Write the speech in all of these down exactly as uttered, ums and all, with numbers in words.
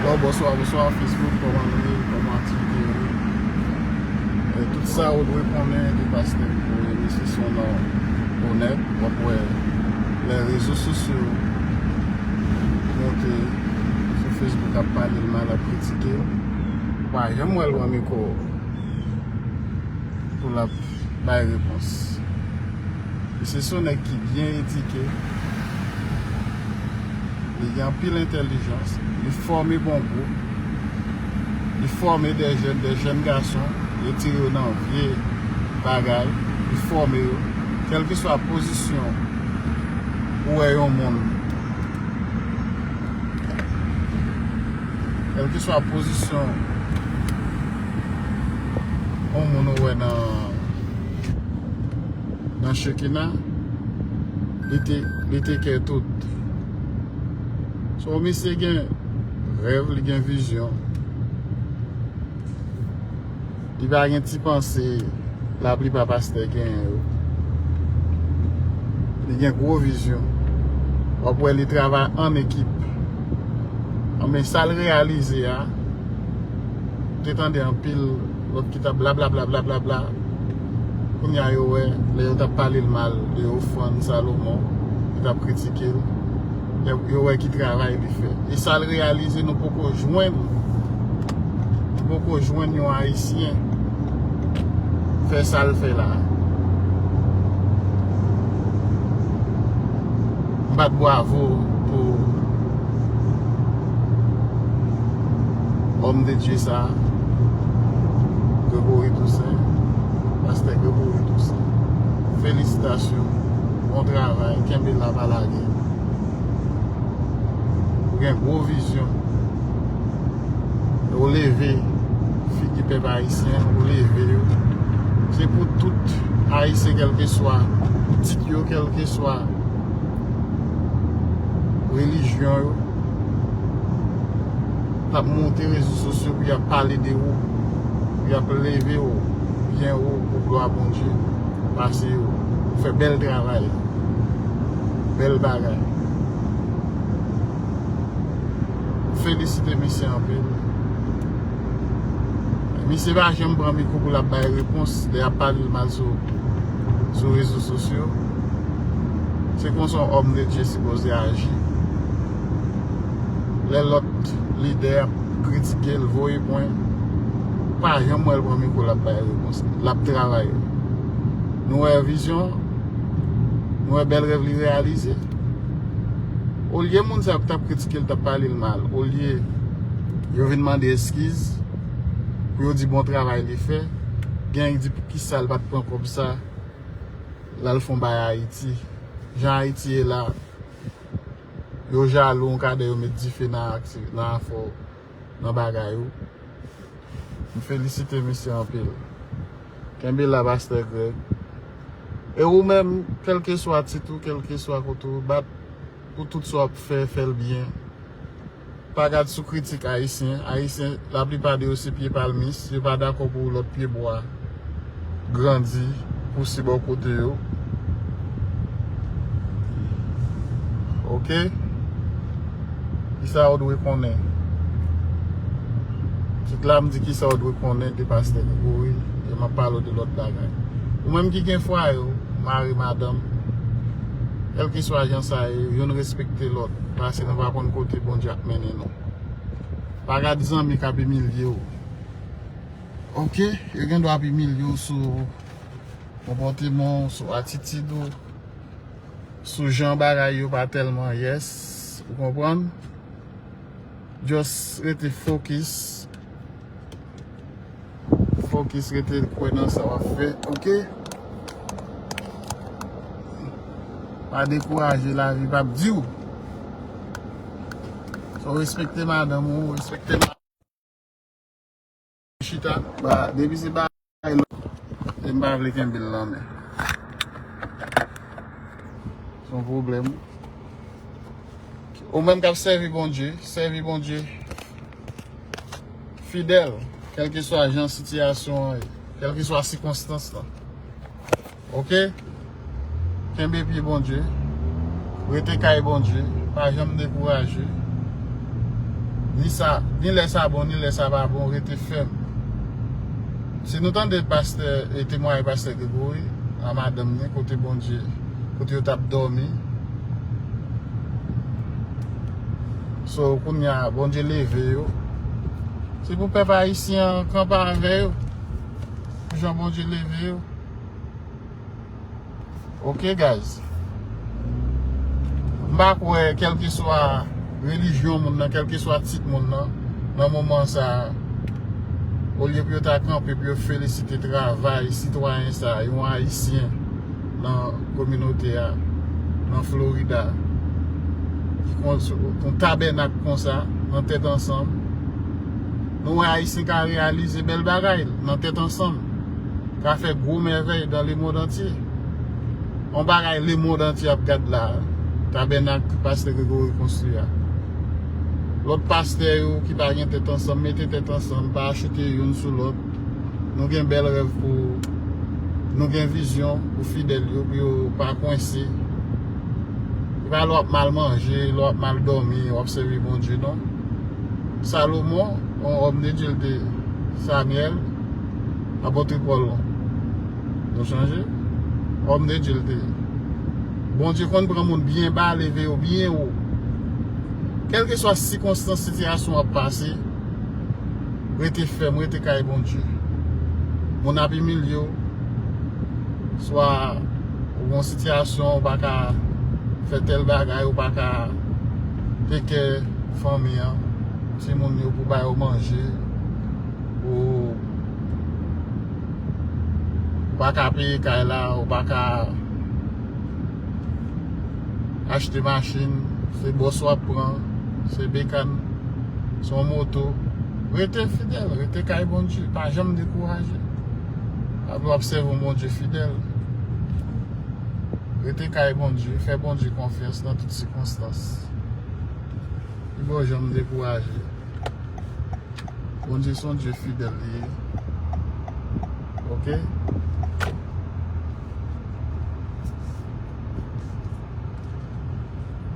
Oh, bonswa, bonswa, Facebook, kòman nou ye, kòman aktivite yo ye? E, tout sa ou dwe konnen de pastè Gregory, se son non onèt, w ap wè lè rezo sosyo monte sou Facebook ap pale l mal, ap kritike l. Ou pa janm wè l pran mikwo pou l ap bay repons. Misye se yon nèg ki byen edike, li gen anpil entèlijans, li fòme bon gwoup, li fòme de jèn, de jèn gason, li retire yo nan vye bagay, li fòme yo, kèlkeswa pozisyon ou wè yon moun, kèlkeswa pozisyon yon moun ou wè nan, nan Shekinah, li te, li te kè tout. So, misye gen rèv, li gen vizyon. Li pa gen ti panse laplipa pastè genyen yo. Li gen gwo vizyon. W ap wè li travay an ekip. Anben, sa l reyalize a, ou te tande anpil lòt ki t ap blablabla, blablabla. Kounye a yo wè, lè yo t ap pale l mal, yo ofrann Salomon, yo t ap kritike l, yo, yo wè ki travay li fè. E sa l reyalize, nou poko jwenn, nou poko jwenn yon Ayisyen fè sa l fè la. M bat bwavo pou homme de Dieu sa, Gregory Toussaint, pastè Gregory Toussaint. Felisitasyon, bon travay, kenbe la, pa lage. Ou gen gwo vizyon. Ou leve figi pèp ayisyen, ou leve yo. Se pou tout Ayisyen, kèlkeswa tit yo, kèlkeswa relijyon yo, t ap monte rezo sosyo pou y ap pale de ou, pou y ap leve ou, byen ou, pou glwa Bondye, pase ou, ou fè bèl travay, bèl bagay. Felisite misye anpil. Misye pa janm pran mikwo pou l ap bay repons lè y ap pale l mal sou, sou rezo sosyo. Se konsa yon homme de Dieu sipoze aji. Lè lòt lidè ap kritike l, voye pwen, ou pa janm wè l pran mikwo l ap bay repons. L ap travay. Nou wè vizyon, nou wè bèl rèv li reyalize. Olye moun sa yo ki t ap kritike l, t ap pale l mal, olye yo vin mande eskiz, pou yo di bon travay li fè, gen ki di poukisa l pa t pran kòb sa, l al fè yon bay Ayiti. Jan Ayiti ye la, yo jalou, yon kadè yo met dife nan akti-, nan afè w, nan bagay ou. M felisite misye anpil. Kenbe la, pastè Greg. E ou menm, kèlkeswa tit ou, kèlkeswa kote ou bat, pou tout sa w ap fè, fè l byen. Pa gad sou kritik ayisyen. Ayisyen, laplipa de yo se pye palmis. Yo pa dakò pou lòt pye bwa grandi, pouse bò kote yo. Oke? Kisa w dwe konnen? Tit la m di kisa w dwe konnen de pastè Gregory, e m ap pale w de lòt bagay. Ou menm ki gen fwaye w, mari, madanm, kèlkeswa jan sa ye, youn respekte lòt, paske nou pa konn kote Bondye ap mennen nou. Pa gad zanmi k ap imilye w. Oke, yo gen dwa ap imilye w sou konpòteman w, sou atitid ou, sou jan bagay yo pa tèlman yes, ou konprann? Just rete focus. Focus, rete kwè nan sa w ap fè, oke? Pa dekouraje, lavi p ap di w. So, respekte madanm ou, respekte ma-, chita. Ba, depi se bagay lòt, e m pa vle kenbe l nan men. Se yon pwoblèm. Ou menm k ap sèvi Bondye, sèvi Bondye fidèl, kèlkeswa jan sitiyasyon an ye, kèlkeswa sikonstans lan. Oke? Kenbe pye Bondye. Rete kay Bondye. Pa janm dekouraje. Ni sa, ni lè sa bon, ni lè sa pa bon, rete fèm. Si nou tande pastè, e temwayaj pastè Gregory a madanm ni kote Bondye, kote yo t ap dòmi. So, kounye a, Bondye leve yo. Se pou pèp ayisyen an kanpe avè yo. Pou jan Bondye leve yo. Ok, guys. M pa kwè, kèlkeswa relijyon moun nan, kèlkeswa tit moun nan, nan moman sa a, olye pou yo ta kanpe, pou yo felisite travay sitwayen sa a, yon Ayisyen nan kominote a, nan Florida, ki kon yon tabènak konsa, nan tèt ansanm. Nou wè Ayisyen ka reyalize bèl bagay nan tèt ansanm, ka fè gwo mèvèy dans le monde entier. Yon bagay lemonn antye ap gad la, tabènak pastè Gregory konstwi a. Lòt pastè yo ki pa gen tèt ansanm, mete tèt ansanm, pa achoute youn sou lòt. Nou gen bèl rèv pou, nou gen vizyon pou fidèl yo, pou yo pa kwense. Se pa lè w ap mal manje, lè w ap mal dòmi, w ap sèvi Bondye, non. Salomon, yon òm de Dye l te, Samyèl, apot Pòl, nou chanje, òm de Dye l te ye. Bondye konn pran moun byen ba, leve yo byen wo. Kèlkeswa sikonstans, sitiyasyon w ap pase, rete fèm, rete kay Bondye. Moun ap imilye w, swa ou gen yon sitiyasyon, ou pa ka fè tèl bagay, ou pa ka take care fanmi an, timoun yo, pou ba yo manje, ou pa ka peye kay la, ou pa ka achte machin, se bòs w ap pran, se bekàn, se yon moto. Rete fidèl, rete kay Bondye, pa janm dekouraje. Apre w ap sèvi yon Bondye fidèl. Rete kay Bondye, fè Bondye konfyans nan tout sikonstans. Li pa janm dekouraje. Bondye se yon Dye fidèl li ye. Ok?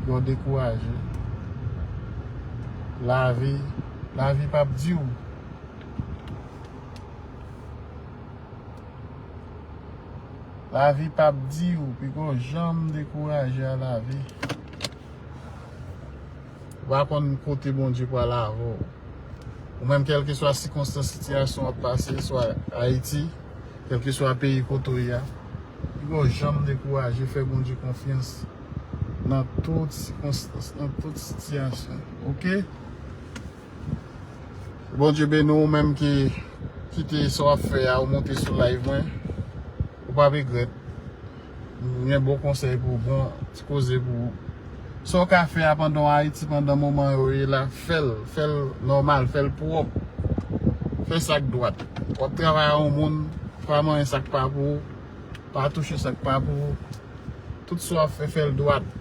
Yo dekouraje. Lavi, lavi p ap di w. Lavi p ap di w, piko janm dekouraje a lavi. Ou pa konn kote Bondye pral avè w. Ou menm, kèlkeswa sikonstans, sitiyasyon w ap pase, swa Ayiti, kèlkeswa peyi kote w ye a, piko janm dekouraje, fè Bondye konfyans nan tout sikonstans, nan tout sitiyasyon. Ok? Bondye beni w, ou menm ki kite sa w ap fè a, ou monte sou live mwen. Ou p ap regrèt. M gen bon konsèy pou w, bon ti koze pou ou. Sa w ka fè a pandan w Ayiti, pandan moman yo ye la, fè l, fè l nòmal, fè l pwòp. Fè sa k dwat. W ap travay a yon moun, pa manyen sa k pa pou ou, pa touche sa k pa pou ou. Tout sa w ap fè, fè l dwat.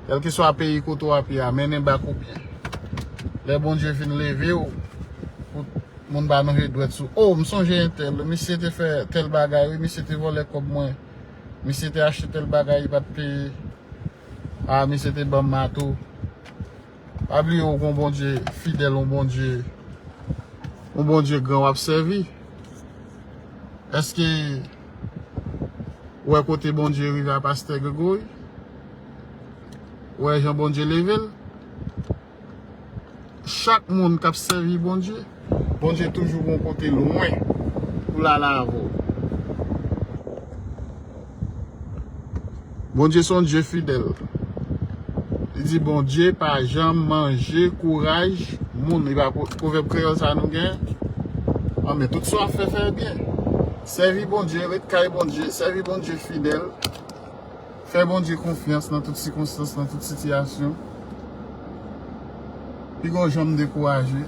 Kèlkeswa peyi kote w ap ye a, mennen bak ou byen. Lè Bondye fin leve w, pou moun pa lonje dwèt sou, "O, m sonje entèl, misye te fè tèl bagay, wi, misye te vòlè kòb mwen, misye te achte tèl bagay, li pa t peye, a, misye te ban m mato." Pa bliye w gon Bondye fidèl, yon Bondye, yon Bondye gran w ap sèvi. Èske w wè kote Bondye rive a pastè Gregory? W wè jan Bondye leve l? Chak moun k ap sèvi Bondye, Bondye toujou gon kote lwen pou l ale avè w. Bondye se yon Dye fidèl. Li di Bondye pa janm manje kouraj moun. E pa pwovèb kreyòl sa nou gen? Anben, tout sa w ap fè, fè byen. Sèvi Bondye, ret kay Bondye, sèvi Bondye fidèl. Fè Bondye konfyans nan tout sikonstans, nan tout sitiyasyon. Piko janm dekouraje.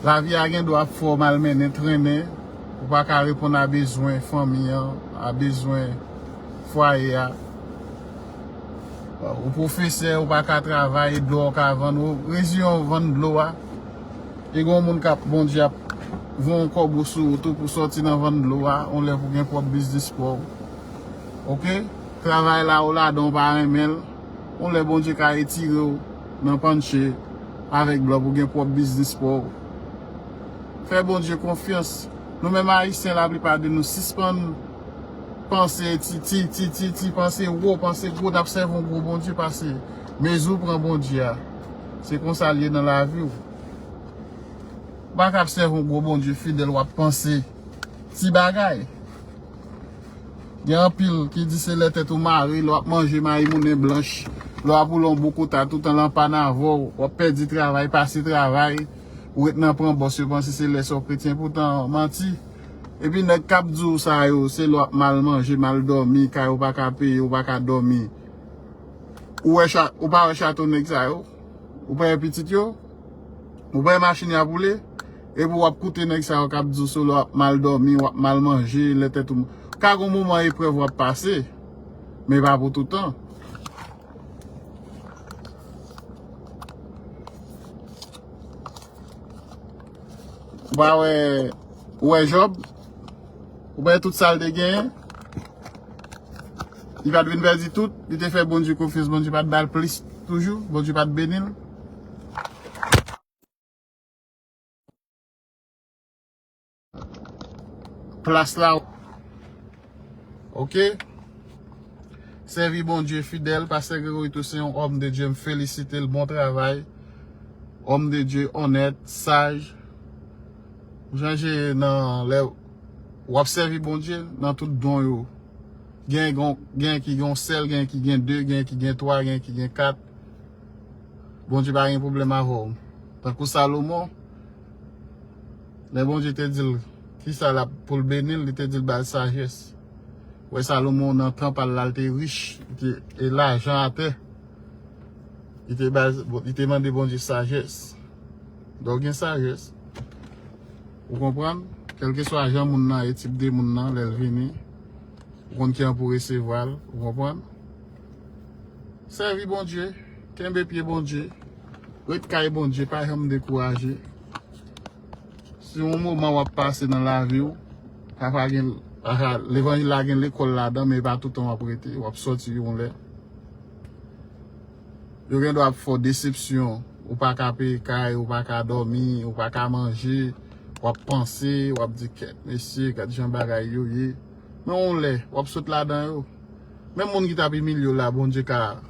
Lavi a gen dwa ap fè w malmennen, trennen. Ou pa ka reponn a bezwen fanmi an, a bezwen fwaye a. Ou pwofesè, ou pa ka travay, e dlo w ka vann, ou reziyen w vann dlo a. E gen yon moun k ap, Bondye ap voye yon kòbo sou ou tou pou sòti nan vann dlo a, yon lè pou gen pwòp biznis pa w. Ok? Travay la ou ladan, ou pa renmen l. Yon lè Bondye ka retire w nan panche avèk blan pou gen pwòp biznis pa w. Fè Bondye konfyans. Nou menm Ayisyen, laplipa de nou sispann panse ti, ti, ti, ti, ti, panse wo, panse gwo, n ap sèvi yon gwo Bondye pase mezi w pran Bondye a. Se konsa l ye nan lavi w. Ou pa ka ap sèvi yon gwo Bondye fidèl, w ap panse ti bagay. Gen anpil ki di se lè tèt ou mare, lè w ap manje mayi moulen blanch, lè w ap woule yon bon kota toutan lan pann avè w, w ap pèdi travay, pase travay, ou ret nan pran bòs, yo panse se lè sa w kretyen, poutan manti. Epi nèg k ap di w sa yo, se lè w ap mal manje, mal dòmi, kay ou pa ka peye, ou pa ka dòmi. Ou wè cha-, ou pa wè chato nèg sa yo? Ou pa wè pitit yo? Ou pa wè machin y ap woule? Epi w ap koute nèg sa yo k ap di w sou lè w ap mal dòmi, w ap mal manje, lè tèt ou. Ka gon moman eprèv w ap pase, men pa pou toutan. Ou pa wè, ou wè Jòb? Ou wè tout sa l te genyen? Li pa t vin pèdi tout, li te fè Bondye konfyans, Bondye pa t ba l plis toujou, Bondye pa t beni l. Plas la. Oke? Sèvi Bondye fidèl, pastè Gregory Toussaint, yon òm de Dye, m felisite l, bon travay. Òm de Dye, onèt, saj. Chanje nan lè w ap sèvi Bondye, nan tout don yo. Gen, gen, gen ki gen yon sèl, gen ki gen de, gen ki gen twa, gen ki gen kat. Bondye pa gen pwoblèm avè w. Tankou Salomon, lè Bondye te di l kisa l ap pou l beni l, li te di l ba l sajès. Wè Salomon nan tan pa l la, l te rich, li te, e lajan atè. Li te ba, li te mande Bondye sajès. Donk gen sajès. Ou konprann? Kèlkeswa jan moun nan ye, tip de moun nan, lè l vini, ou konn kijan pou resevwa l, ou konprann? Sèvi Bondye, kenbe pye Bondye, ret kay Bondye, pa janm dekouraje. Si yon moman w ap pase nan lavi w, papa gen, papa, levanjil la gen lekòl ladan, men e pa toutan w ap rete, w ap sòti yon lè. Yo gen dwa ap fè w desepsyon, ou pa ka peye kay, ou pa ka dòmi, ou pa ka manje, w ap panse, w ap di, "Kèt, mesye, gad jan bagay yo ye." Men yon lè, w ap sot ladan yo. Menm moun ki t ap imilye w la, Bondye ka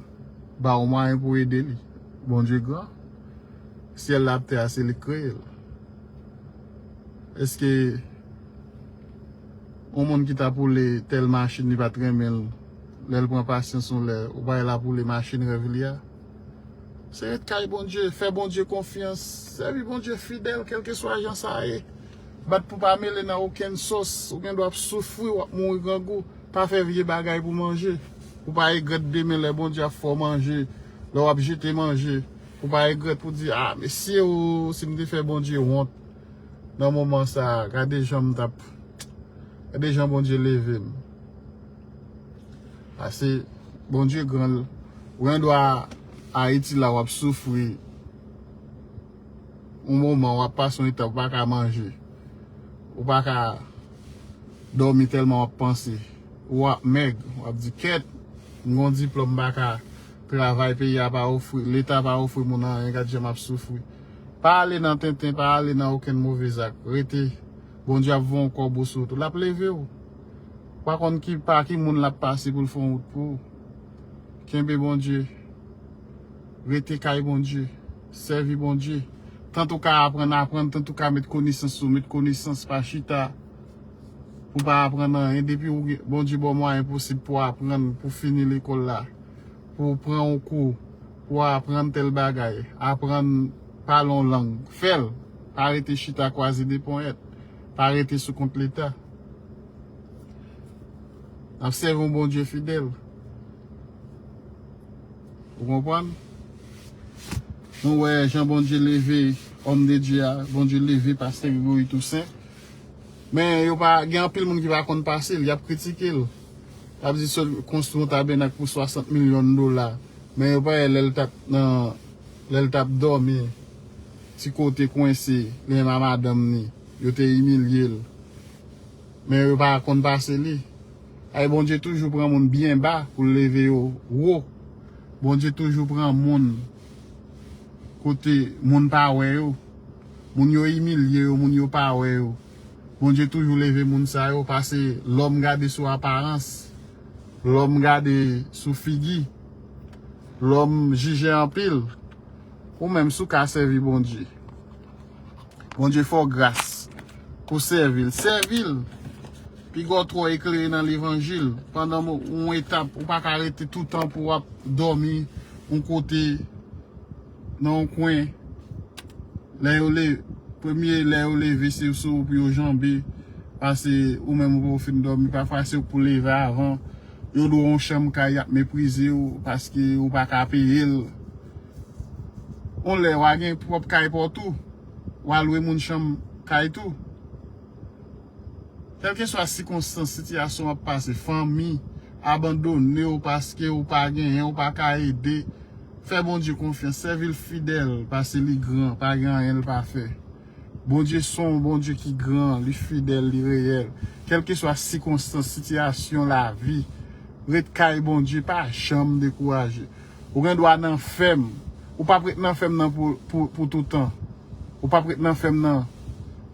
ba w mwayen pou w ede li. Bondye gran. Syèl la ak tè a, se li k kreye l. Èske yon moun ki t ap woule tèl machin, li pa t renmen l, lè l pran pasyans yon lè, ou bay l ap woule machin rèv li a? Se ret kay Bondye, fè Bondye konfyans, sèvi Bondye fidèl, kèlkeswa jan sa ye. Bat pou pa mele nan okenn sòs, ou gen dwa ap soufri, w ap mouri grangou, pa fè vye bagay pou manje. Pou pa regrèt demen lè Bondye ap fè w manje, lè w ap jete manje, pou pa regrèt pou di, "A, mesye o, si m te fè Bondye wont nan moman sa a, gade jan m t ap, gade jan Bondye leve m." Pase Bondye gran, ou gen dwa Ayiti la, w ap soufri. Yon moman, w ap pase yon etap, ou pa ka manje. Ou pa ka dòmi tèlman w ap panse. Ou ap mèg, w ap di, "Kèt, m gon diplòm, m pa ka travay, peyi a pa ofri, Leta pa ofri moun anyen, gad jan m ap soufri." Pa ale nan tenten, pa ale nan okenn move zak. Rete, Bondye ap voye yon kòbo sou wout ou, l ap leve w. Ou pa konn ki, pa ki moun l ap pase pou l fè yon wout pou ou. Kenbe Bondye. Rete kay Bondye. Sèvi Bondye. Tant ou ka aprann, aprann. Tant ou ka met konesans ou, met konesans, pa chita pou pa aprann anyen. Depi ou gen, Bondye ba w mwayen posib pou w aprann, pou w fini lekòl la, pou w pran yon kou, pou w aprann tèl bagay, aprann pale yon lang, fè l. Pa rete chita kwaze de ponyèt. Pa rete sou kont Leta. N ap sèvi yon Bondye fidèl. Ou konprann? Nou wè jan Bondye leve òm de Dye a, Bondye leve pastè Gregory Toussaint. Men yo pa, gen anpil moun ki pa konn pase l, y ap kritike l. Y ap di sot konstwi yon tabènak pou swasant milyon dola. Men yo pa wè lè l t ap nan, lè l t ap dòmi, ti kote kwense, li menm a madanm ni, yo te imilye l. Men yo pa konn pase li. Ay, Bondye toujou pran moun byen ba pou l leve yo wo. Bondye toujou pran moun kote moun pa wè yo. Moun yo imilye yo, moun yo pa wè yo. Bondye toujou leve moun sa yo, paske lòm gade sou aparans, lòm gade sou figi, lòm jije anpil. Ou menm, si w ka sèvi Bondye, Bondye fè w gras pou sèvi l. Sèvi l. Piga w twò eklere nan levanjil. Pandan mo- yon etap, ou pa ka rete toutan pou w ap dòmi yon kote, nan yon kwen. Lè yo le, premye lè yo leve, se sou ou pou yo janbe. Paske ou menm ou poko fin dòmi. Pafwa se ou k pou leve avan. Yo lwe yon chanm kay, y ap meprize w paske ou pa ka peye l. Yon lè, w a gen pwòp kay pa w tou. W a lwe moun chanm kay tou. Kèlkeswa sikonstans, sitiyasyon w ap pase, fanmi abandone w paske ou pa genyen, ou pa ka ede. Fè Bondye konfyans, sèvi l fidèl, paske li gran, pa gen anyen l pa fè. Bondye se yon Bondye ki gran, li fidèl, li reyèl. Kèlkeswa sikonstans, sitiyasyon lavi, ret kay Bondye, pa janm dekouraje. Ou gen dwa nan fèm. Ou p ap ret nan fèm nan pou, pou, pou toutan. Ou p ap ret nan fèm nan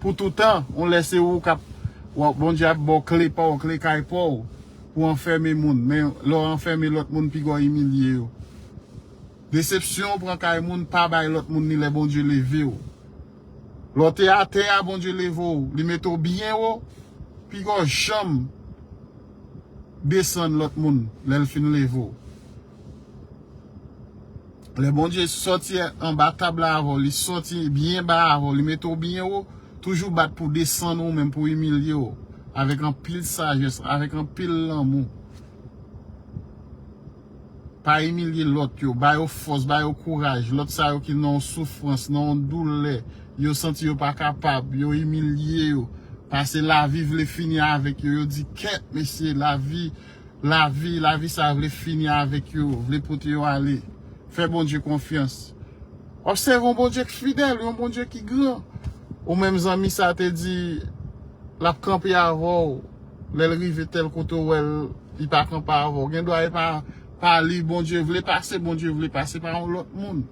pou toutan. Yon lè se ou k ap, w ap, Bondye ap ba w kle pa w, kle kay pa w, pou anfème moun. Men lè w anfème lòt moun, piga w imilye yo. Desepsyon w pran kay moun, pa bay lòt moun ni lè Bondye leve w. Lè w te atè a, Bondye leve w, li mete w byen wo, piga w janm desann lòt moun lè l fin leve w. Lè Bondye sòti anba tab la avè w, li sòti byen ba avè w, li mete w byen wo, toujou bat pou desann ou menm, pou imilye w, avèk anpil sajès, avèk anpil lanmou. Pa imilye lòt yo, ba yo fòs, ba yo kouraj. Lòt sa yo ki nan yon soufrans, nan yon doulè, yo santi yo pa kapab, yo imilye yo. Paske lavi vle fini avèk yo. Yo di, "Kèt, mesye, lavi, lavi, lavi sa vle fini avèk yo, vle pote yo ale." Fè Bondye konfyans. Obsève yon Bondye ki fidèl, yon Bondye ki gran. Ou menm zanmi sa te di, l ap kanpe avè w. Lè l rive tèl kote w wè l, li pa kanpe avè w. Gen dwa e pa, pa li Bondye vle pase, Bondye vle pase pa yon lòt moun.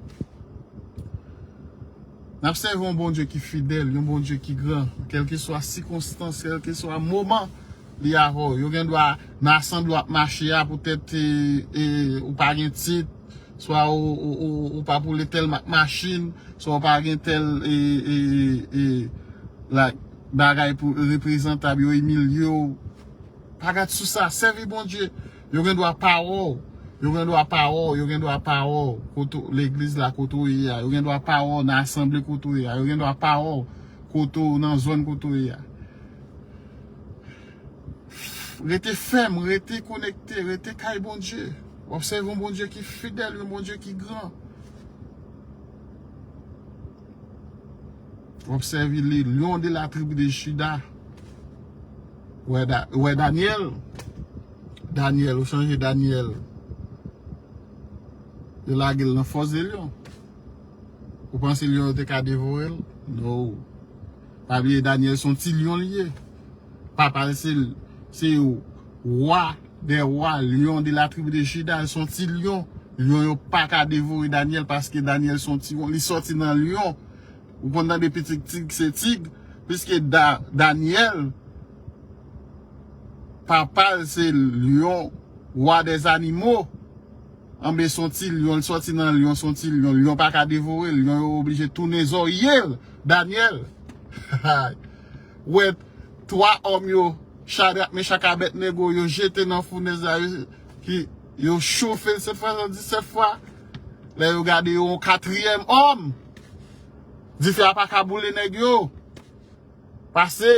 N ap sèvi yon Bondye ki fidèl, yon Bondye ki gran, kèlkeswa sikonstans, kèlkeswa moman li avè w. Yo gen dwa nan asanble w ap mache a, poutèt, e, e, ou pa gen tit, swa ou, ou, ou, ou pa poule tèl mak machin, swa ou pa gen tèl, e, e, e, la, bagay pou reprezantab, yo imilye w. Pa gad sou sa, sèvi Bondye. Yo gen dwa pa wè w, yo gen dwa pa wè w, yo gen dwa pa wè w kote w, legliz la kote w ye a, yo gen dwa pa wè w nan asanble kote w ye a, yo gen dwa pa wè w kote w nan zòn kote w ye a. Rete fèm, rete konekte, rete kay Bondye. W ap sèvi yon Bondye ki fidèl, yon Bondye ki gran. W ap sèvi li, lion de la tribu de Juda. Ou wè Da-, ou wè Danyèl? Danyèl, ou sonje Danyèl? Yo lage l nan fòs de lyon. Ou panse lyon yo te ka devore l? No. Pa bliye, Danyèl se yon ti lyon li ye. Papa l se, se wa dè wa, lyon de la tribi de Jida, l se yon ti lyon. Lyon yo pa ka devore Danyèl paske Danyèl se yon ti, li sòti nan lyon. Ou konn tande pitit tig se tig, piske Da-, Danyèl, papa l se lyon, wa dè zanimo. Anben, se yon ti lyon, l sòti nan lyon, se yon ti lyon. Lyon pa ka devore l, lyon yo oblije tounen zòrye l. Danyèl. Wè, twa òm yo, Chadrak, Mechak, Abèdnego, yo jete nan founèz la, yo, ki, yo chofe l sèt fwa san disèt fwa. Lè yo gade yo, yon katriyèm òm, dife a pa ka boule nèg yo. Pase,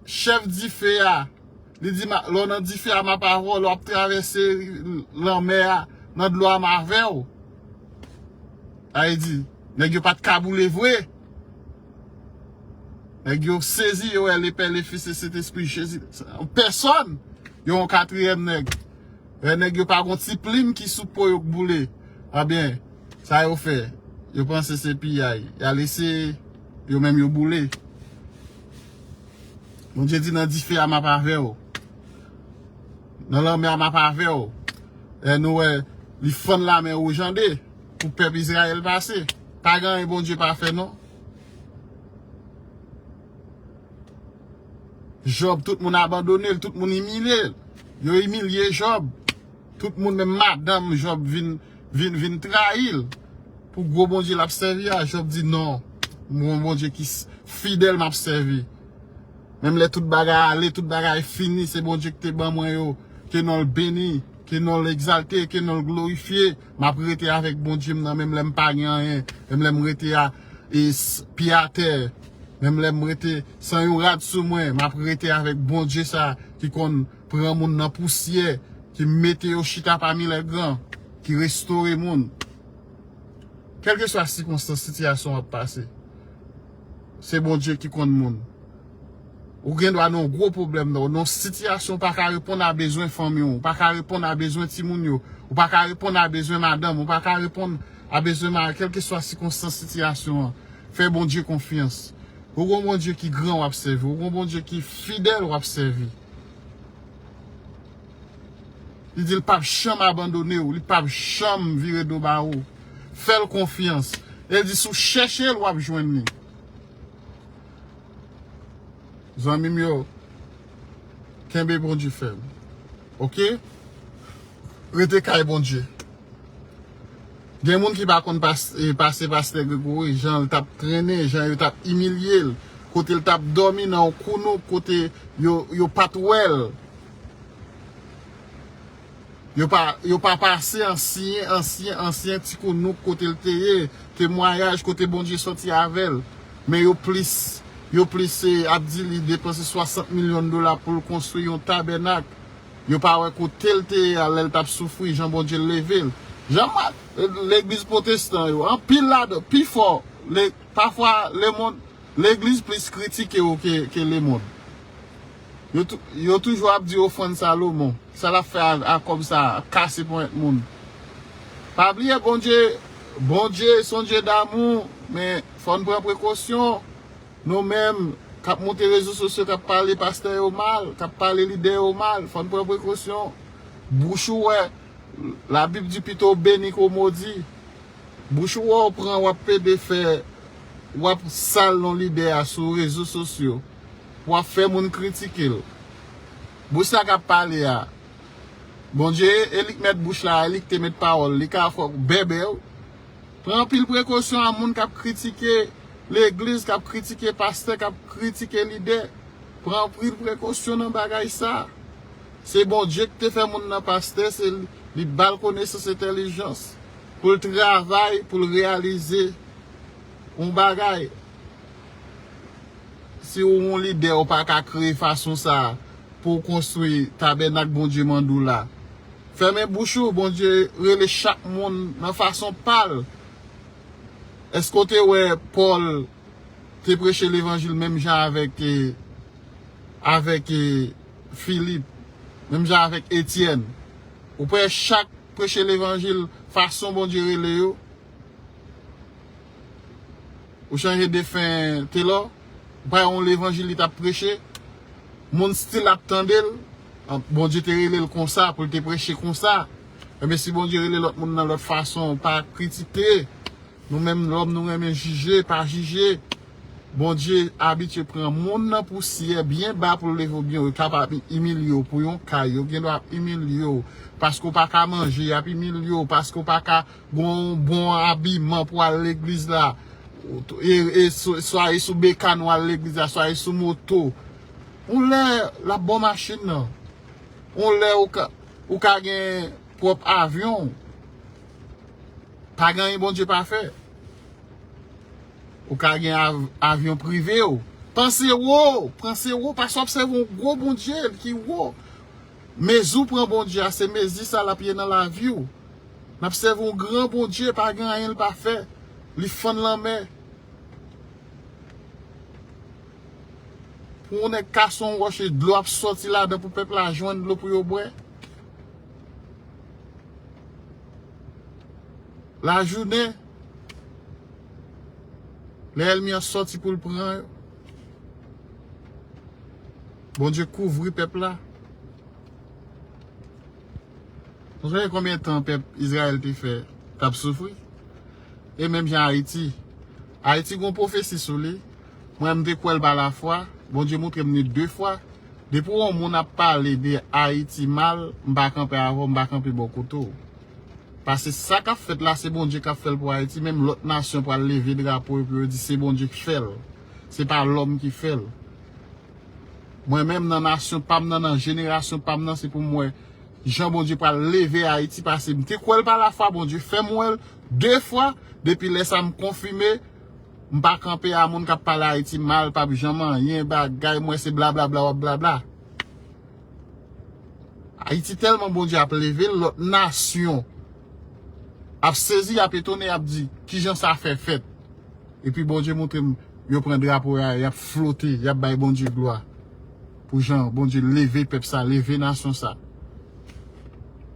chèf dife a, li di, "Ma-, lè w nan dife a, m ap avè w, lè w ap travèse lanmè a, nan dlo a, m avè w." Sa vle di, nèg yo pa t ka boule vre. Nèg yo sezi, yo wè Lepè, Lefis e Sentespri Jezi. Pèsòn, yo yon katriyèm nèg. Lè nèg yo pa gon ti plim ki sou po yo k boule. Ebyen, sa yo fè? Yo panse se piyay. Y al eseye, yo menm yo boule. Bondye di, "Nan dife a, m ap avè w. Nan lanmè a, m ap avè w." Lè nou wè Li fann lame wouj an de pou pèp Izrayèl pase. Pa gen anyen Bondye pa fè non. Jòb, tout moun abandone l, tout moun imilye l. Yo imilye Jòb. Tout moun, menm madanm Jòb vin, vin, vin trayi l. Pou gwo Bondye l ap sèvi a, Jòb di, "Non, m gon Bondye ki s- fidèl m ap sèvi. Menm lè tout bagay ale, tout bagay fini, se Bondye ki te ban mwen yo. Ke non l beni, ke non l egzalte, ke non l glorifye. M ap rete avèk Bondye m nan, menm lè m pa gen anyen, menm lè m rete a, e, s- pye atè, menm lè m rete san yon rad sou mwen, m ap rete avèk Bondye sa ki konn pran moun nan pousyè, ki mete yo chita pami lègran, ki restore moun." Kèlkeswa sikonstans, sitiyasyon w ap pase, se Bondye ki konn moun. Ou gen dwa nan yon gwo pwoblèm nan, nan yon sitiyasyon ou pa ka reponn a bezwen fanmi w, ou pa ka reponn a bezwen timoun yo, ou pa ka reponn a bezwen madanm, ou pa ka reponn a bezwen mari, kèlkeswa sikonstans, sitiyasyon an. Fè Bondye konfyans. Ou gon Bondye ki gran w ap sèvi, ou gon Bondye ki fidèl w ap sèvi. Li di l p ap janm abandone w, li p ap janm vire do ba ou. Fè l konfyans. E l di si w chèche l, w ap jwenn li. Zanmi m yo, kenbe Bondye fèm. Oke? Rete kay Bondye. Gen moun ki pa konn pas- e, pase pastè Gregory, jan l t ap trennen, jan yo t ap imilye l, kote l t ap dòmi nan yon kounouk, kote yo, yo pa t wè l. Yo pa, yo pa pase ansyen, ansyen, ansyen ti kounouk kote l te ye, temwayaj kote Bondye sòti avè l. Men yo plis, yo plis, e, ap di li depanse swasant milyon dola pou l konstwi yon tabènak. Yo pa wè kote l te ye a lè l t ap soufri, jan Bondye leve l. Jan mwa, legliz pwotestan yo, anpil ladan, pifò, le, pafwa lemonn, legliz plis kritike yo ke, ke lemonn. Yo, tou- yo toujou ap di ofrann Salomon. Sa l ap fè a, a kòb sa a, ap kase ponyèt moun. Pa bliye Bondye, Bondye se yon Dye damou, men fò n pran prekosyon. Nou menm k ap moute rezo sosyo, k ap pale pastè yo mal, k ap pale lidè yo mal, fò n pran prekosyon. Bouch ou wè, Labib di pito w beni ke w modi. Bouch ou wè w pran, w ap pede fè, w ap sal non lidè a sou rezo sosyo. W ap fè moun kritike l. Bouch sa k ap pale a, Bondye, e li k mèt bouch la, e li k te met pawòl, li ka fè w bèbè wi. Pran anpil prekosyon a moun k ap kritike legliz, k ap kritike pastè, k ap kritike lidè. Pran anpil prekosyon nan bagay sa. Se Bondye ki te fè moun nan pastè, se li, li ba l konesans, entèlijans pou l travay, pou l reyalize yon bagay. Si w yon lidè, ou pa ka kreye fason sa a pou w konstwi tabènak Bondye mande w la. Fèmen bouch ou, Bondye rele chak moun nan fason pa l. Èske w te wè Pòl te preche levanjil menm jan avèk, e, avèk, e, Filip, menm jan avèk Etyèn? Ou pa wè chak preche levanjil fason Bondye rele yo? Ou chanje defen Telò? Ou pa wè yon levanjil li t ap preche? Moun still ap tande l. An, Bondye te rele l konsa, pou l te preche konsa. Enben, si Bondye rele lòt moun nan lòt fason, pa kritike. Nou menm lòm, nou renmen jije, pa jije. Bondye abitye pran moun nan pousyè byen ba pou l leve w byen wo. Yo kapab imilye w pou yon kay. Yo gen dwa ap imilye w paske w pa ka manje, y ap imilye w paske w pa ka gon bon abiman pou al legliz la. E, e swa, swa e sou bekàn w al legliz la, swa e sou moto. Yon lè, l ap ba w machin nan. Yon lè, ou ka, ou ka gen pwòp avyon w. Pa gen anyen Bondye pa fè. Ou ka gen av- avyon prive w. Panse wo, panse wo, paske w ap sèvi yon gwo Bondye ki wo. Mezi w pran Bondye a, se mezi sa l ap ye nan lavi w. N ap sèvi yon gran Bondye, pa gen anyen l pa fè. Li fann lanmè. Pou yon nèg kase yon wòch e dlo ap sòti ladan pou pèp la jwenn dlo pou yo bwè. Lajounen, lè ènmi an sòti pou l pran yo, Bondye kouvri pèp la. Ou sonje konbyen tan pèp Izrayèl te fè k ap soufri? E menm jan Ayiti. Ayiti gon pwofesi sou li. Mwen, m te kwè l pa lafwa. Bondye montre m li de fwa. Depi yon moun ap pale de Ayiti mal, m pa kanpe avè w, m pa kanpe bò kote w. Paske sa k ap fèt la, se Bondye k ap fè l pou Ayiti. Menm lòt nasyon pral leve drapo yo pou yo di se Bondye k fè l. Se pa lòm ki fè l. Mwen menm, nan nasyon pa m nan, nan jenerasyon pa m nan, se pou m wè jan Bondye pral leve Ayiti, paske m te kwè l pa lafwa, Bondye fè m wè l de fwa. Depi lè sa, m konfime, m pa kanpe a moun k ap pale Ayiti mal, p ap janm anyen, bagay, m wè se blablabla, w ap blabla. Ayiti tèlman Bondye ap leve l, lòt nasyon ap sezi, ap etone, ap di, "Kijan sa fè fèt?" Epi Bondye montre m, yo pran drapo a, y ap flote, y ap bay Bondye glwa. Pou jan Bondye leve pèp sa, leve nasyon sa.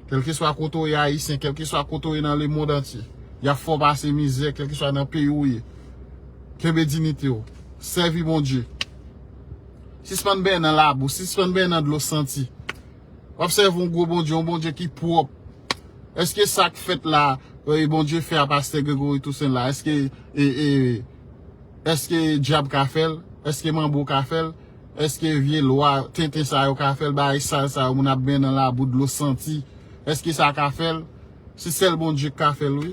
Kèlkeswa kote w ye Ayisyen, kèlkeswa kote w ye nan lemonn antye, y ap fè w pase mizè, kèlkeswa nan peyi w ye. Kenbe diyite w. Sèvi Bondye. Sispann benyen nan labou, sispann benyen nan dlo santi. W ap sèvi yon gwo Bondye, yon Bondye ki pwòp. Èske sa k fèt la, e, Bondye fè a pastè Gregory Toussaint la, èske, e, e, èske dyab ka fè l? Èske manbo ka fè l? Èske vye lwa tenten sa yo ka fè l? Bagay sal sa yo, moun ap benyen nan labou, dlo santi. Èske sa ka fè l? Se sèl Bondye k ka fè l, wi.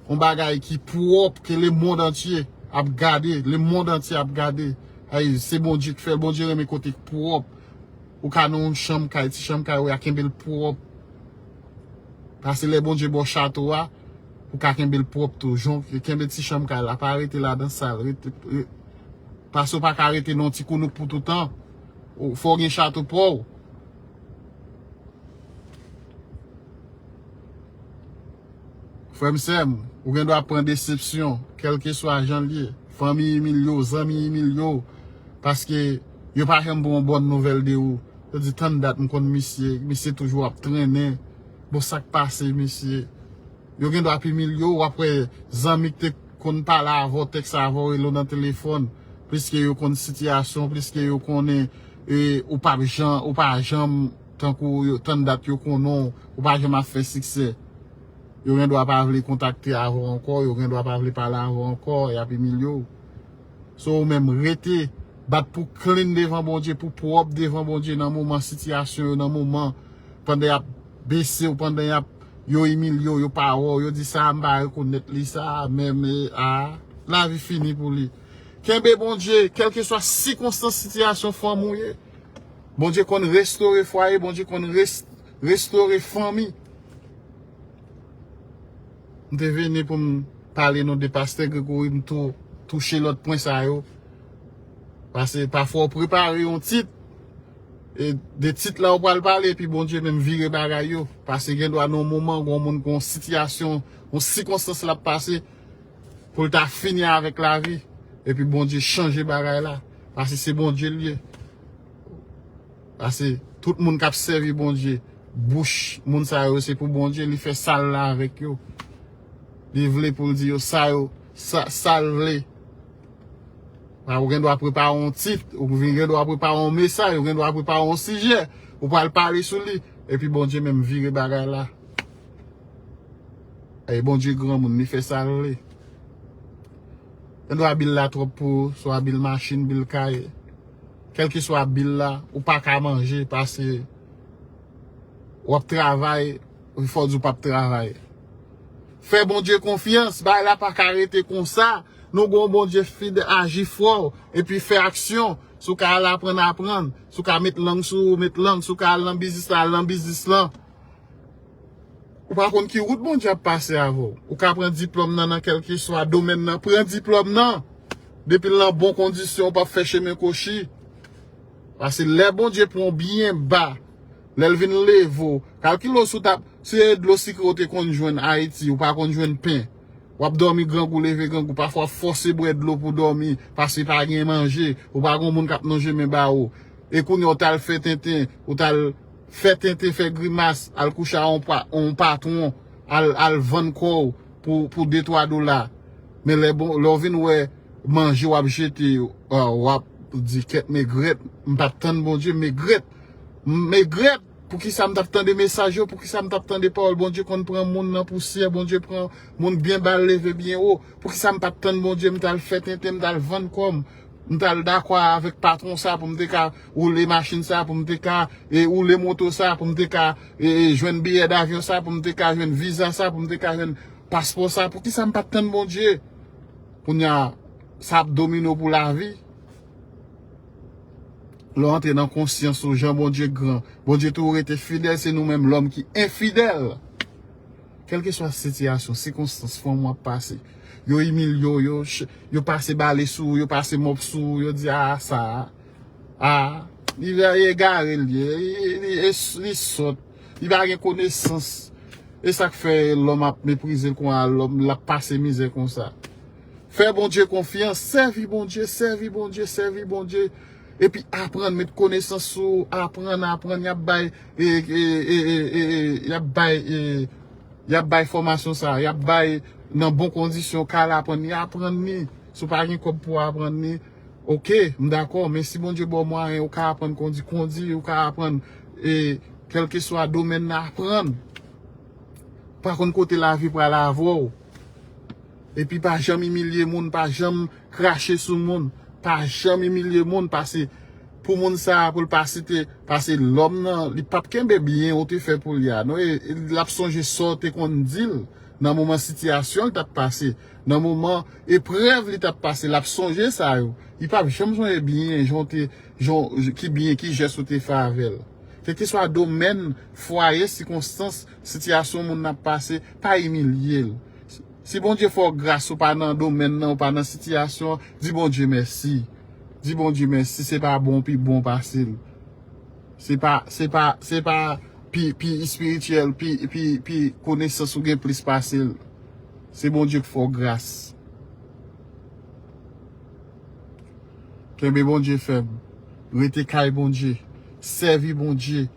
Yon bagay ki pwòp, ke lemonn antye ap gade, lemonn antye ap gade. Ay, se Bondye k fè l, Bondye renmen kote k pwòp. Ou ka nan yon chanm kay, ti chanm kay ou a, kenbe l pwòp. Paske lè Bondye ba w chato a, ou ka kenbe l pwòp tou. Jan w kenbe ti chanm kay la, pa rete ladan sal. Rete, re-, paske w pa ka rete nan yon ti kounouk pou toutan. Ou, fò w gen chato pa w. Frè m, sè m, ou gen dwa pran desepsyon, kèlkeswa jan l ye. Fanmi imilye w, zanmi imilye w, paske yo pa janm ba w yon bòn nouvèl de ou. Yo di, "Tann dat m konn misye, misye toujou ap trennen. Bon, sa k pase, misye?" Yo gen dwa ap imilye w, w ap wè zanmi k te konn pale avè w, tèks avè w, rele w nan telefòn, pliske yo konn sitiyasyon w, pliske yo konnen, e, ou p ap jan, ou pa janm, tankou yo, tann dat yo konnen w, ou pa janm ap fè siksè. Yo gen dwa pa vle kontakte avè w ankò, yo gen dwa pa vle pale avè w ankò, y ap imilye w. So, ou menm, rete, bat pou w clean devan Bondye, pou w pwòp devan Bondye nan moman sitiyasyon yo, nan moman, pandan y ap bese w, pandan y ap, yo imilye w, yo pa wè w, yo di, "Sa a, m pa rekonèt li, sa a, menm, e, a, lavi fini pou li." Kenbe Bondye, kèlkeswa sikonstans, sitiyasyon, fanmi w ye. Bondye konn restore fwaye, Bondye konn res-, restore fanmi. M te vini pou m pale non de pastè Gregory, m tou touche lòt pwen sa yo. Paske pafwa w prepare yon tit, e de tit la w pral pale, epi Bondye menm vire bagay yo. Paske gen dwa nan yon moman, gen yon moun, gen yon sitiyasyon, yon sikonstans l ap pase, pou l ta fini avèk lavi, epi Bondye chanje bagay la. Paske se Bondye l ye. Paske tout moun k ap sèvi Bondye, bouch moun sa yo, se pou Bondye, li fè sa l la avèk yo. Li vle pou l di yo sa yo, sa, sa l vle. Ou gen dwa prepare yon tit, ou gen dwa prepare yon mesaj, ou gen dwa prepare yon sijè, ou pral pale sou li, epi Bondye menm vire bagay la. E Bondye granmoun, li fè sa l vle. Gen dwa bil la twòp pou ou, swa bil machin, bil kay. Kèlkeswa bil la, ou pa ka manje, paske w ap travay, fò w di w p ap travay. Fè Bondye konfyans, bagay la pa ka rete konsa. Nou gen yon Bondye fidèl, aji fò, epi fè aksyon. Si w ka al aprann, aprann. Si w ka met lang sou ou, met lang. Si w ka al nan biznis la, al nan biznis lan. Ou pa konn ki wout Bondye ap pase avè w. Ou ka pran diplòm nan, nan kèlkeswa domèn nan. Pran diplòm nan. Depi l nan bon kondisyon, ou p ap fè chemen kwochi. Paske lè Bondye pran w byen ba, lè l vin leve w, kalkile w si w t ap, si e dlo sikre w te konn jwenn Ayiti, ou pa konn jwenn pen. W ap dòmi grangou, leve grangou. Pafwa w ap fòse bwè dlo pou w dòmi, paske pa gen manje. Ou pa gen moun k ap lonje men ba ou. E kounye a w t al fè tenten, ou t al fè tenten, fè grimas, al kouche a yon pa-, yon patwon, al, al vann kò w pou, pou de twa dola. Men lè bon, lè w vin wè manje w ap jete, w ap di, "Kèt, megrèt, m pa t tann Bondye, megrèt, megrèt." Poukisa m t ap tande mesaj yo? Poukisa m t ap tande pawòl? Bondye konn pran moun nan pousyè, Bondye pran moun byen ba l leve byen wo. Poukisa m pa t tann Bondye? M t al fè tenten, m t al vann kò m, m t al dakò avèk patwon sa pou m te ka woule machin sa, pou m te ka e, woule moto sa, pou m te ka e, e, jwenn biyè davyon sa, pou m te ka jwenn viza sa, pou m te ka jwenn paspò sa. Poukisa m pa t tann Bondye? Kounye a, sa ap domine w pou lavi. Lè w antre nan konsyans ou, jan Bondye gran, Bondye toujou rete fidèl, se nou menm lòm ki enfidèl. Kèlkeswa sitiyasyon, sikonstans, fòm w ap pase, yo imilye w, yo, ch- yo pase bale sou ou, yo pase mòp sou ou, yo di, "A, sa a, a, li, li egare, li ye, li, li, li, li sòt, li pa gen konesans." E sa k fè lòm ap meprize l konsa, lòm l ap pase mizè konsa. Fè Bondye konfyans, sèvi Bondye, sèvi Bondye, sèvi Bondye. Epi aprann, met konesans sou ou, aprann, aprann, y ap bay, e, e, e, e, e, e, y ap bay, e, y ap bay fòmasyon sa, y ap bay nan bon kondisyon, ka al aprann li, aprann li. Si w pa gen kòb pou w aprann li, oke, m dakò, men si Bondye ba w mwayen, ou ka aprann kondi, kondi, ou ka aprann, e, kèlkeswa domèn nan, aprann. Pa konn kote lavi pral avè w. Epi pa janm imilye moun, pa janm krache sou moun, pa janm imilye moun, pase pou moun sa a, pou l pa site, pase lòm nan, li p ap kenbe byen ou te fè pou li a, non, e, e l ap sonje sa w te konn di l nan moman sitiyasyon l t ap pase, nan moman eprèv li t ap pase, l ap sonje sa yo. Li p ap janm sonje byen, jan w te, jan, ki byen, ki jès ou te fè avè l. Kèlkeswa domèn, fwaye, sikonstans, sitiyasyon moun nan ap pase, pa imilye l. Si Bondye fè w gras, ou pa nan domèn nan, ou pa nan sitiyasyon an, di Bondye mèsi. Di Bondye mèsi, se pa bon pi bon pase l. Se pa, se pa, se pa pi, pi espirityèl, pi, pi, pi konesans ou gen plis pase l. Se Bondye k fè w gras. Kenbe Bondye fèm. Rete kay Bondye. Sèvi Bondye.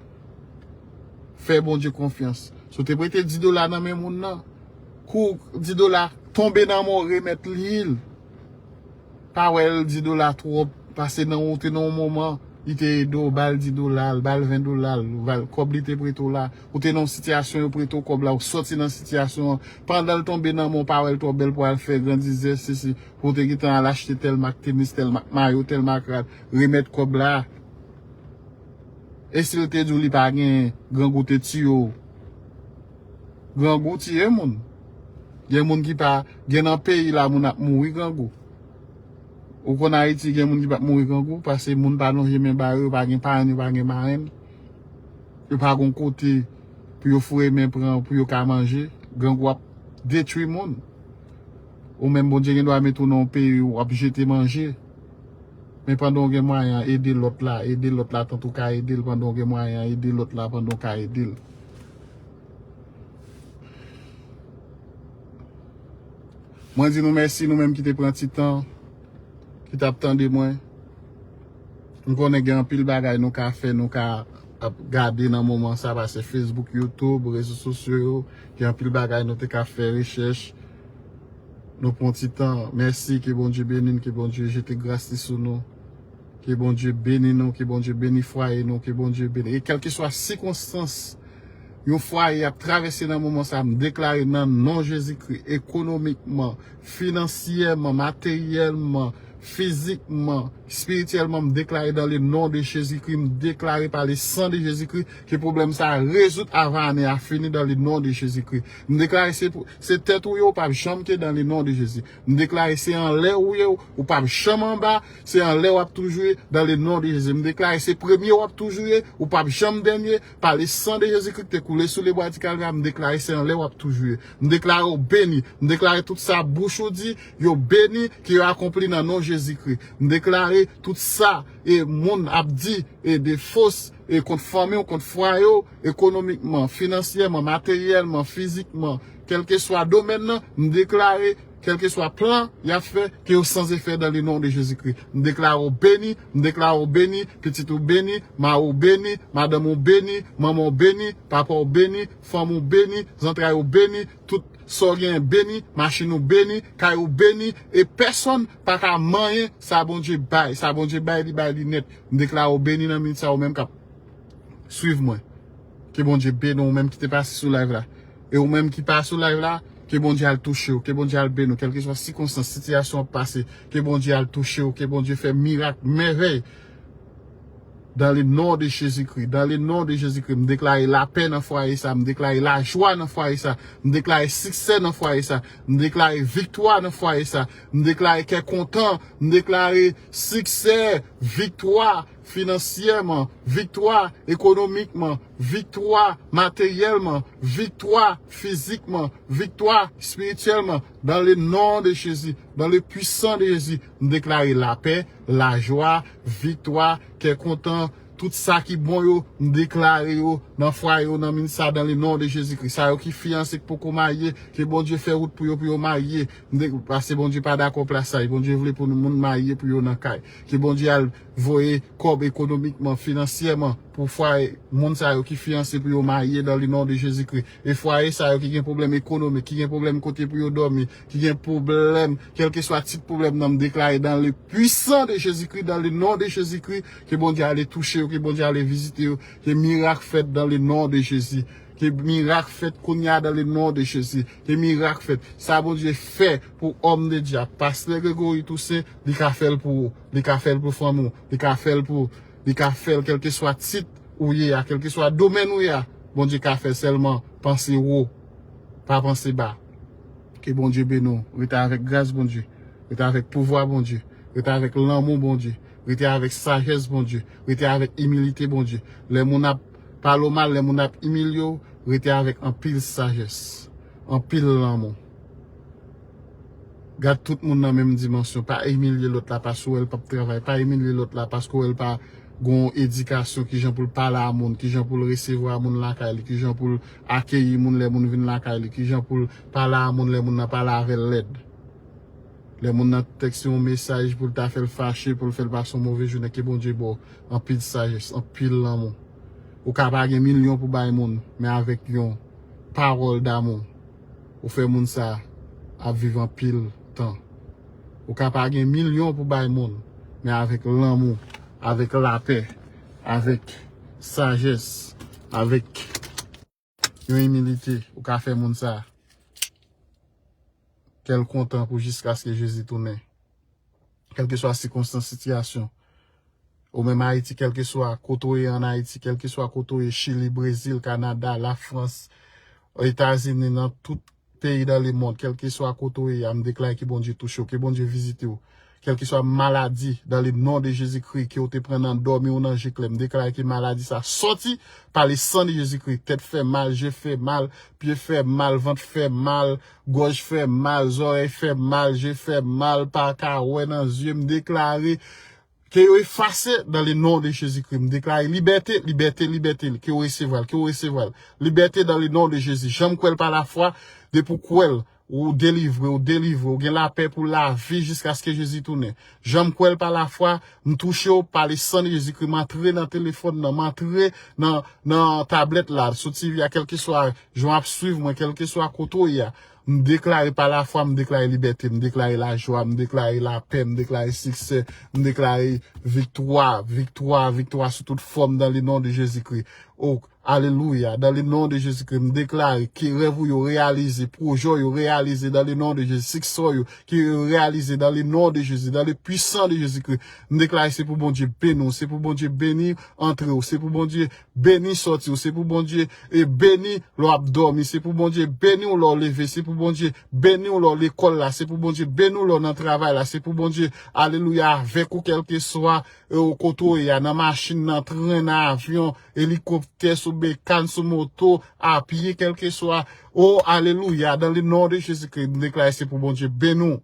Fè Bondye konfyans. Si w te prete dis dola nan men moun nan, kou dis dola tonbe nan men w, remèt li l. Pa wè l dis dola twòp, pase nan ou te nan yon moman, li te ede w, ba l dis dola l, ba l ven dola l, ba l kòb li te prete w la. Ou te nan yon sitiyasyon, yo prete w kòb la, ou sòti nan sitiyasyon an. Pandan l tonbe nan men w, pa wè l twò bèl pou al fè grandizè, sesi, pou w te gentan al achte tèl mak tenis, tèl mak mayo, tèl mak rad, remèt kòb la. E si l te di w li pa genyen, grangou te tiye w? Grangou tiye moun. Gen moun ki pa, gen nan peyi la moun ap mouri grangou. Ou konn Ayiti, gen moun ki p ap mouri grangou, paske moun pa lonje men ba yo, yo pa gen parenn, yo pa gen marenn. Yo pa gon kote pou yo foure men pran, pou yo ka manje. Grangou ap detwi moun. Ou menm Bondye gen dwa mete w nan yon peyi w ap jete manje. Men pandan w gen mwayen an, ede lòt la, ede lòt la tankou w ka ede l, pandan w gen mwayen an, ede lòt la pandan w ka ede l. Mwen di nou mèsi, nou menm ki te pran ti tan, ki t ap tande mwen. M konnen gen anpil bagay nou ka fè, nou ka ap gade nan moman sa, pase Facebook, YouTube, rezo sosyo yo, gen anpil bagay nou te ka fè rechèch. Nou pran ti tan. Mèsi, ke Bondye beni n, ke Bondye jete gras li sou nou. Ke Bondye beni nou, ke Bondye beni fwaye nou, ke Bondye beni. E kèlkeswa sikonstans yon fwaye ap travèse nan moman sa, m deklare nan non Jezikri, ekonomikman, finansyèman, materyèlman, fizikman, espirityèlman, m deklare dans le nom de Jésus-Christ, m deklare par le sang de Jésus-Christ, ke pwoblèm sa a rezoud avan ane a fini dans le nom de Jésus-Christ. M deklare se pou, se tèt ou ye, ou p ap janm te dans le nom de Jésus. M deklare se anlè ou ye, ou p ap janm anba, se anlè w ap toujou ye dans le nom de Jésus. M deklare se premye w ap toujou ye, ou p ap janm dènye, par le sang de Jésus-Christ ki te koule sou le bwa di Kalvè, m deklare se anlè w ap toujou ye. M deklare w beni. M deklare tout sa bouch ou di, yo beni, ke yo akonpli nan non Jezikri. M deklare tout sa e moun ap di e de fos e kont fanmi w, kont fwaye w, ekonomikman, finansyèman, materyèlman, fizikman, kèlkeswa domèn nan, m deklare, kèlkeswa plan y ap fè, ke yo san efè dans le nom de Jésus-Christ. M deklare w beni, m deklare w beni, pitit ou beni, mari w beni, madanm ou beni, manman w beni, papa w beni, fanmi w beni, zantray ou beni, tout sa w genyen beni, machin ou beni, kay ou beni, e pèsonn pa ka manyen sa Bondye bay. Sa Bondye bay, li bay li nèt. M deklare w beni nan minit sa, ou menm k ap swiv mwen. Ke Bondye beni w, ou menm ki te pase sou live la. E ou menm ki pa sou live la, ke Bondye al touche w, ke Bondye al beni w, kèlkeswa sikonstans, sitiyasyon w ap pase, ke Bondye al touche w, ke Bondye fè mirak, mèvèy. Dans le nom de Jésus-Christ, dans le nom de Jésus-Christ, m deklare lapè nan fwaye sa, m deklare lajwa nan fwaye sa, m deklare siksè nan fwaye sa, m deklare viktwa nan fwaye sa, m deklare kè kontan, m deklare siksè, viktwa finansyèman, viktwa ekonomikman, viktwa materyèlman, viktwa fizikman, viktwa espirityèlman. Dans le nom de Jésus, dans le puissant de Jésus, m deklare lapè, lajwa, viktwa, kè kontan, tout sa ki bon yo, m deklare yo nan fwaye yo, nan ministè a, dans le nom de Jésus-Christ. Sa yo ki fiyanse, ki poko marye, ke Bondye fè wout pou yo, pou yo marye. M de-, paske Bondye pa dakò plasaj. Bondye vle pou nou moun marye pou yo nan kay. Ke Bondye al voye kòb ekonomikman, finansyèman, pou fwaye moun sa yo ki fiyanse pou yo marye dans le nom de Jésus-Christ. E fwaye sa yo ki gen pwoblèm ekonomik, ki gen pwoblèm kote pou yo dòmi, ki gen pwoblèm, kèlkeswa tit pwoblèm nan, m deklare dans le puissant de Jésus-Christ, dans le nom de Jésus-Christ, ke Bondye ale touche yo, ke Bondye ale vizite yo, ke mirak fèt dans le nom de Jésus. Ke mirak fèt kounye a dans le nom de Jésus. Ke mirak fèt. Sa Bondye fè pou òm de Dye a, pastè Gregory Toussaint, li ka fè l pou ou, li ka fè l pou fanmi w, li ka fè l pou, li ka fè l kèlkeswa tit ou ye a, kèlkeswa domèn ou ye a, Bondye ka fè sèlman panse wo, pa panse ba. Ke Bondye beni w. Rete avèk gras Bondye. Rete avèk pouvwa Bondye. Rete avèk lanmou Bondye. Rete avèk sajès Bondye. Rete avèk imilite Bondye. Lè moun ap pale w mal, lè moun ap imilye w, rete avèk anpil sajès, anpil lanmou. Gad tout moun nan menm dimansyon. Pa imilye lòt la paske w wè l p ap travay. Pa imilye lòt la paske w wè l pa gon edikasyon, kijan pou l pale a moun, kijan pou l resevwa moun lakay li, kijan pou l akeyi moun lè moun vin lakay li, kijan pou l pale a moun lè moun nan pale avè l lèd. Lè moun nan tekste yon mesaj pou l ta fè l fache, pou l fè l pase yon move jounen, ke Bondye ba w anpil sajès, anpil lanmou. Ou ka pa gen milyon pou bay moun, men avèk yon pawòl damou, ou fè moun sa ap viv anpil tan. Ou ka pa gen milyon pou bay moun, men avèk lanmou, avèk lapè, avèk sajès, avèk yon imilite, ou ka fè moun sa kè l kontan pou jiskaske Jezi tounen. Kèlkeswa sikonstans, sitiyasyon, ou menm Ayiti, kèlkeswa kote w ye ann Ayiti, kèlkeswa kote w ye, Chili, Brezil, Kanada, Lafrans, Etazini, nan tout peyi dans le monde, kèlkeswa kote w ye a, m deklare ke Bondye touche w, ke Bondye vizite w. Kèlkeswa maladi, dans le nom de Jésus-Christ, ke w te pran nan dòmi ou nan je klè, m deklare ke maladi sa sòti par le sang de Jésus-Christ. Tèt fè mal, je fè mal, pye fè mal, vant fè mal, gòj fè mal, zòrèy fè mal, je fè mal, pa ka wè nan zye, m deklare ke yo efase dans le nom de Jésus-Christ. M deklare libète, libète, libète, ke w resevwa l, ke w resevwa l. Libète dans le nom de Jésus. Janm kwè l pa lafwa, depi w kwè l, ou delivre, ou delivre, ou gen lapè pou lavi jiskaske Jezi tounen. Janm kwè l pa lafwa, m touche w pa le sang de Jésus-Christ, m antre nan telefòn nan, m antre nan, nan tablèt la, sou T V a, kèlkeswa jan w ap swiv mwen, kèlkeswa kote w ye a. M deklare pa lafwa, m deklare libète, m deklare lajwa, m deklare lapè, m deklare siksè, m deklare viktwa, viktwa, viktwa sou tout fòm dans le nom de Jésus-Christ. O, alelouya, dans le nom de Jésus-Christ, m deklare ke rèv ou yo reyalize, pwojè w yo reyalize dans le nom de Jésus, siksè w yo ke yo reyalize dans le nom de Jésus, dans le puissant de Jésus-Christ. M deklare se pou Bondye beni w, se pou Bondye beni antre w, se pou Bondye beni sòti w, se pou Bondye e beni lè w ap dòmi, se pou Bondye beni w lè w leve, se pou Bondye beni w lè w lekòl la, se pou Bondye beni w lè w nan travay la, se pou Bondye, alelouya, avèk ou kèlkeswa e, kote w ye a, nan machin, nan tren, nan avyon, elikoptè, sou bekàn, sou moto, a pye, kèlkeswa. O, alelouya, dans le nom de Jésus-Christ, m deklare se pou Bondye beni w.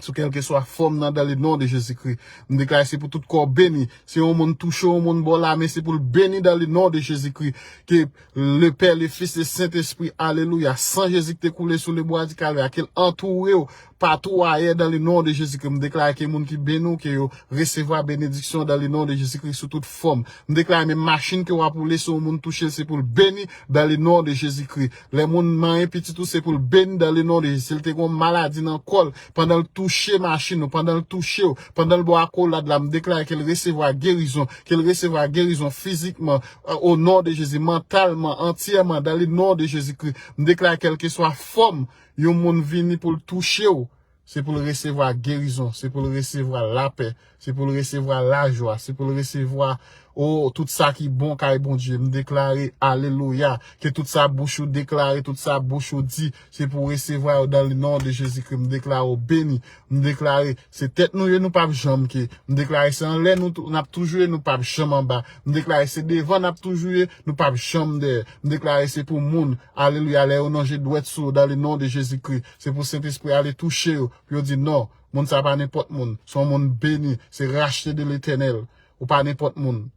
Sou kèlkeswa fòm nan, dans le nom de Jésus-Christ. M deklare se pou tout kò beni. Si yon moun touche yon moun bò lamen, se pou l beni dans le nom de Jésus-Christ. Ke le Père, le Fils, le Saint-Esprit, alelouya, san Jezi ki te koule sou le bwa di Kalvè a, ke l antoure w patou ayè, dans le nom de Jésus-Christ. M deklare ke moun ki beni w, ke yo resevwa benediksyon dans le nom de Jésus-Christ sou tout fòm. M deklare menm machin ke w ap woule, si yon moun touche l, se pou l beni dans le nom de Jésus-Christ. Lè moun manyen pitit ou, se pou l beni dans le nom de Jésus. Si l te gen yon maladi nan kò l, pandan l touche machin ou, pandan l touche w, pandan l ba w akolad la, m deklare ke l resevwa gerizon, ke l resevwa gerizon fizikman, euh, au nom de Jésus, mantalman, antyèman, dans le nom de Jésus-Christ. M deklare kèlkeswa fòm yon moun vini pou l touche w, se pou l resevwa gerizon, se pou l resevwa lapè, se pou l resevwa lajwa, se pou l resevwa, o, tout sa ki bon kay Bondye. M deklare, alelouya, ke tout sa bouch ou deklare, tout sa bouch ou di, se pou w resevwa yo dans le nom de Jésus-Christ. M deklare w beni. M deklare, se tèt nou ye, nou p ap janm ke. M deklare, se anlè nou tou-, n ap toujou ye, nou p ap janm anba. M deklare, se devan n ap toujou ye, nou p ap janm dèyè. M deklare, se pou moun, alelouya, lè yo lonje dwèt sou yo, dans le nom de Jésus-Christ, se pou Sentespri ale touche yo, pou yo di, non, moun sa pa nenpòt moun, se yon moun beni, se rachte de Letènèl, ou pa nenpòt moun.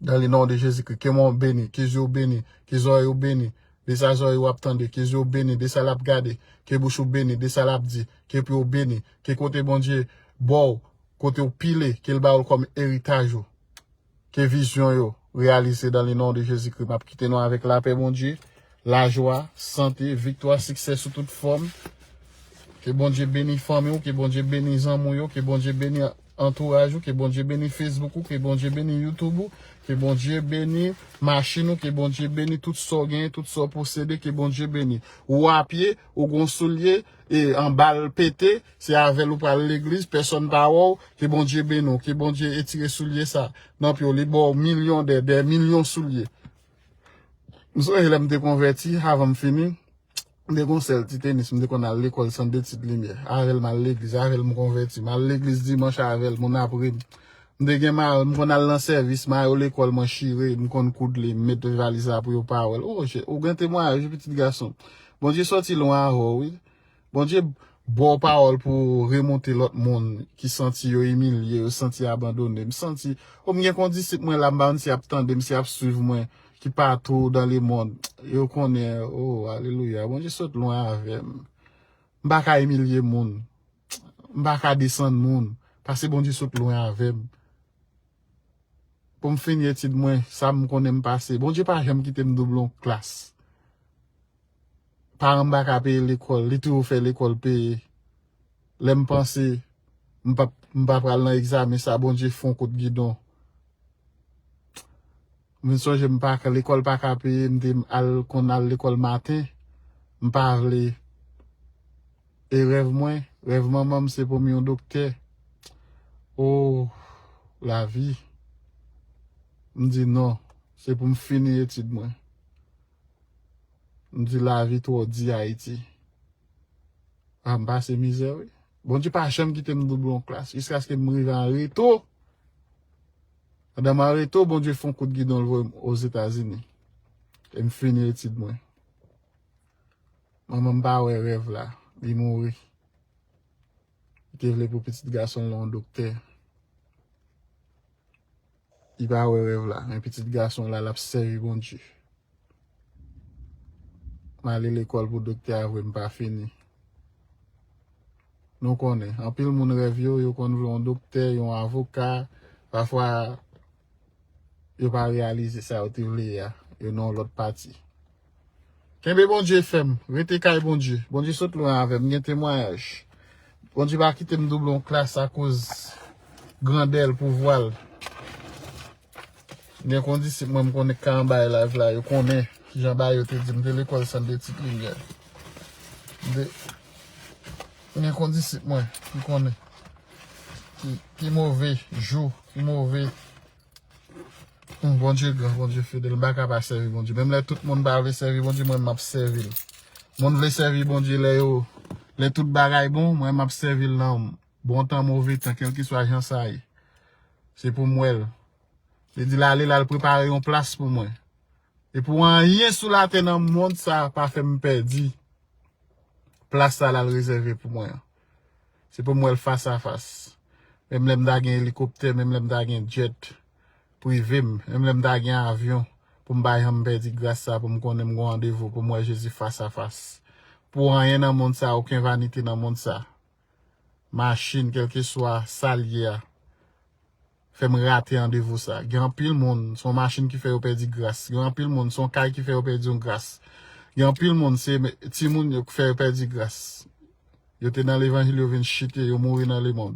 Dans le nom de Jésus-Christ, ke men w beni, ke zye w beni, ke zòrèy ou beni, de sa zòrèy ou ap tande, ke zye w beni, de sa l ap gade, ke bouch ou beni, de sa l ap di, ke pye w beni, ke kote Bondye ba w, kote w pile, ke l ba w l kòm eritaj ou. Ke vizyon yo reyalize dans le nom de Jésus-Christ. M ap kite nou avèk lapè Bondye, lajwa, sante, viktwa, siksè sou tout fòm. Ke Bondye beni fanmi w, ke Bondye beni zanmi w yo, ke Bondye beni antouraj ou, ke Bondye beni Facebook ou, ke Bondye beni YouTube ou, ke Bondye beni machin ou, ke Bondye beni tout sa w genyen, tout sa w posede, ke Bondye beni. Ou apye, ou gon soulye, e anba l pete, se avè l ou pral legliz, pèsonn pa wè w, ke Bondye beni w, ke Bondye etire soulye sa nan pye w, li ba w milyon dè, dè milyon soulye. M sonje lè m te konvèti, avan m fini, m te gon sèl ti tenis, m te konn al lekòl Sant Detid Limyè. Avè l m al legliz, avè l m konvèti, m al legliz dimanch avè l, moun ap ri m. M te gen mayo, m konn al nan sèvis, mayo lekòl mwen chire, m konn koud li, m met valiz la pou yo pa wè l. O, je, ou gen temwayaj wi, pitit gason. Bondye sòti lwen avè w wi. Bondye ba w pawòl pou w remonte lòt moun ki santi yo imilye, yo santi abandone. M santi, o, m gen kondisip mwen la, m pa konn si y ap tande m, si y ap swiv mwen, ki patou dans le monde. Yo konnen, o, alelouya. Bondye sot lwen avè m. M pa ka imilye moun. M pa ka desann moun. Paske Bondye sot lwen avè m. Pou m fini etid mwen, sa m konnen m pase. Bondye pa janm kite m double yon klas. Paran m pa ka peye lekòl, li toujou fè lekòl peye. Lè m panse m pa, m pa pral nan egzamen sa, Bondye fè yon kout gidon. M vin sonje m pa ka, lekòl pa ka peye, m te al konn al lekòl maten, m pa vle. E rèv mwen, rèv manman m se pou m yon doktè. O, lavi. M di non, se pou m fini etid mwen. M di lavi twò di Ayiti. A, m pase mizè wi. Bondye pa janm kite m double yon klas, jiskaske m rive an reto. Pandan m an reto, Bondye fè yon kout gidon, l voye m Ozetazini. E m fini etid mwen. Manman m pa wè rèv la, li mouri. Li te vle pou pitit gason l yon doktè. Li pa wè rèv la, men pitit gason l la, l ap sèvi Bondye. M ale lekòl pou doktè a vre, m pa fini. Nou konnen, anpil moun rèv yo, yo konn vle yon doktè, yon avoka, pafwa yo pa reyalize sa yo te vle a, yo nan yon lòt pati. Kenbe Bondye fèm, rete kay Bondye. Bondye sot lwen avè m, gen temwayaj. Bondye pa kite m double yon klas akoz grandè l, pouvwa l. Gen kondisip mwen, m konnen k ka anba live la, yo konnen kijan bagay yo te di m, m te lekòl Sant Detid Limyè. M te, gen kondisip mwen, m konnen. Ki, ki move jou, ki move. Hmm, Bondye gran, Bondye fidèl, m pa ka pa sèvi Bondye. Menm lè tout moun pa vle sèvi Bondye, mwen m ap sèvi l. Moun vle sèvi Bondye lè yo, lè tout bagay bon, mwen m ap sèvi l nan bon tan, move tan, kèlkeswa jan sa ye. Se pou m wè l. Li di l ale la, l prepare yon plas pou mwen. E pou anyen sou latè nan mond sa pa fè m pèdi plas sa l al rezève pou mwen an. Se pou m wè l fas a fas. Menm lè m ta gen elikoptè, menm lè m ta gen djèt prive m, menm lè m ta gen avyon, pou m pa janm pèdi gras sa, pou m konnen m gon randevou, pou m wè Jezi fas a fas. pou anyen nan mond sa, okenn vanite nan mond sa. Machin, kèlkeswa sa l ye a, fè m rate randevou sa. Gen anpil moun, se yon machin ki fè yo pèdi gras. Gen anpil moun, se yon kay ki fè yo pèdi yon gras. Gen anpil moun, se timoun yo ki fè yo pèdi gras. Yo te nan levanjil, yo vin chite, yo mouri nan lemonn.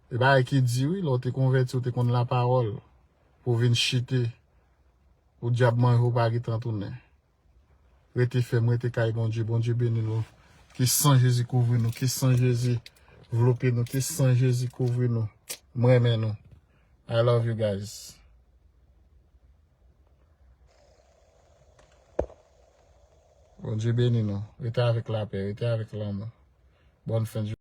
E bagay ki di wi, lè w te konvèti, w te konn lapawòl, pou w vin chite, pou dyab manje w pa gentan tounen. Rete fèm, rete kay Bondye. Bondye beni nou. Ke san Jezi kouvri nou. Ke san Jezi vlope nou. Ke san Jezi kouvri nou. M renmen nou. I love you guys. Bondye beni nou. Rete avèk lapè, rete avèk lanmou. Bòn fen de